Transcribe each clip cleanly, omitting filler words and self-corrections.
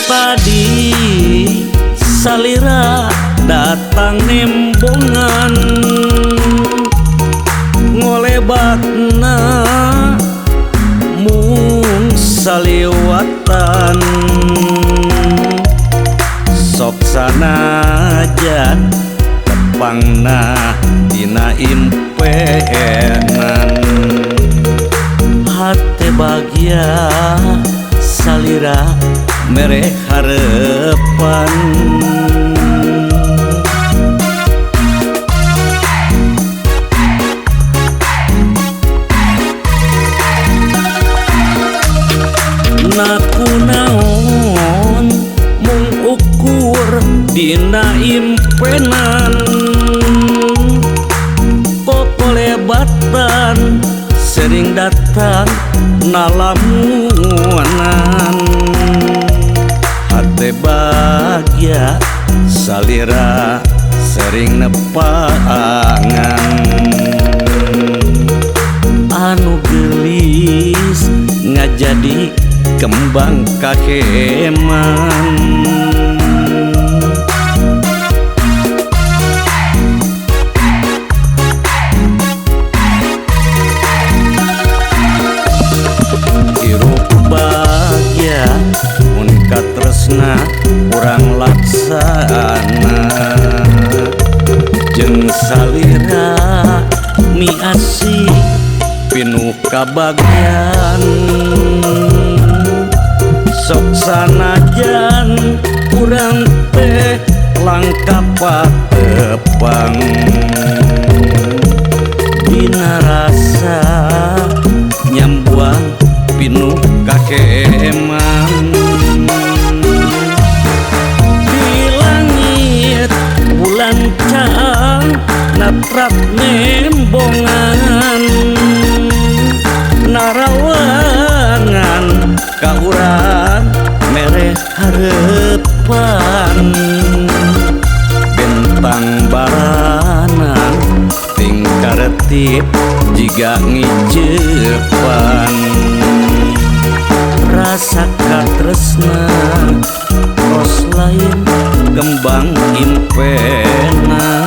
Tadi salira datang nembongan, ngolebatna mung saliwatan. Sok sanajan tepangna dina impenan, hate bahagia salira mere harepan. Nakunaon mung ukur dina impenan, kokolebatan sering datang nalamunan. Hate bahagia salira sering nepangan, anu geulis ngajadi kembang kakeman. Hirup bahagia mun katresna urang laksana, jeung salira miasih pinuh kabagian. Sok sanajan urang teh langka patepang, dina rasa nyambuang pinuh kakeman. Di langit bulan caang natrap nembongan, narawangan ka urang mere harepan. Bentang baranan tingkaretip jiga ngicepan, rasa katresna kos lain kembang impenan.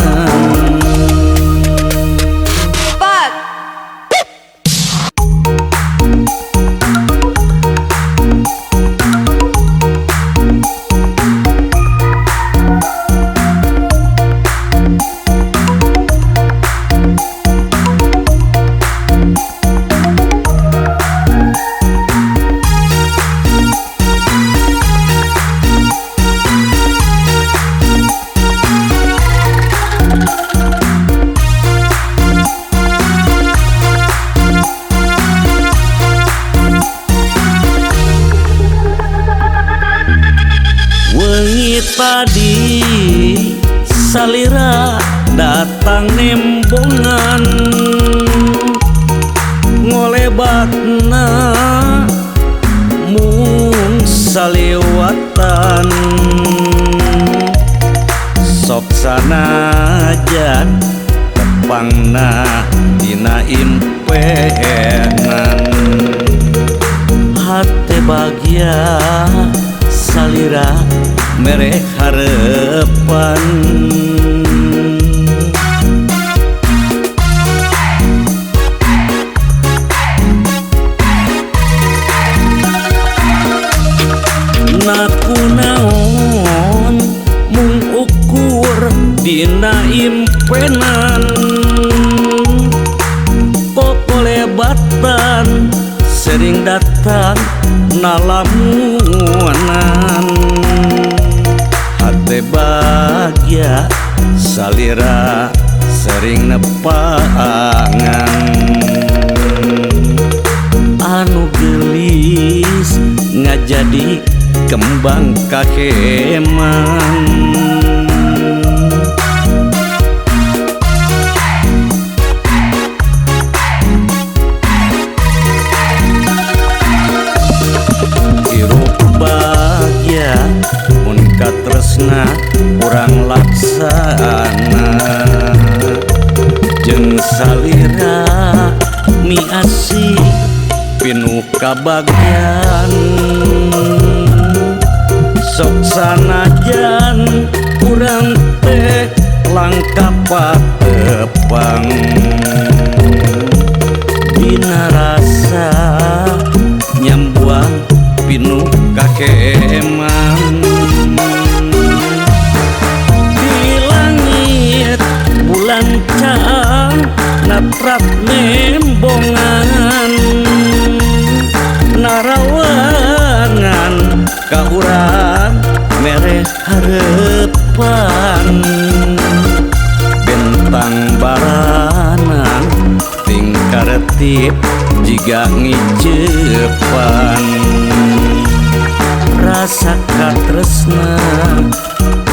Wengi tadi salira datang nembongan, ngolebatna mung saliwatan. Sok sanajan tepangna dina impenan, hate bahagia salira mere harepan. Nakunaon mung ukur dina impenan, kokolebatan sering datang nalamunan. Hate bahagia salira sering nepangan, anu geulis ngajadi kembang kakeman. Hirup bahagia mun katresna urang laksana, jeung salira miasih pinuh kabagian. Sok sanajan urang teh langka patepang. Dina rasa nyambuang pinuh kakeman. Di langit bulan caang natrat nembongan, narawangan ka urang mere harepan. Bentang baranan tingkaretip jiga ngicepan. Rasa katresna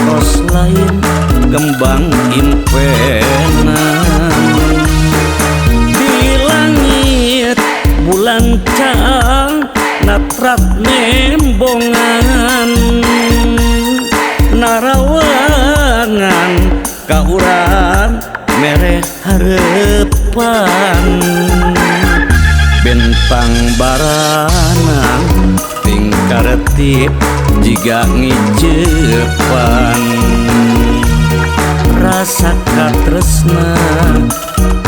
kos lain kembang impenan. Di langit bulan caang natrat nembongan, narawangan ka urang mere harepan. Bentang baranan tingkaretip jiga ngicepan. Rasa katresna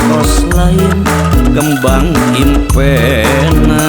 kos lain kembang impenan.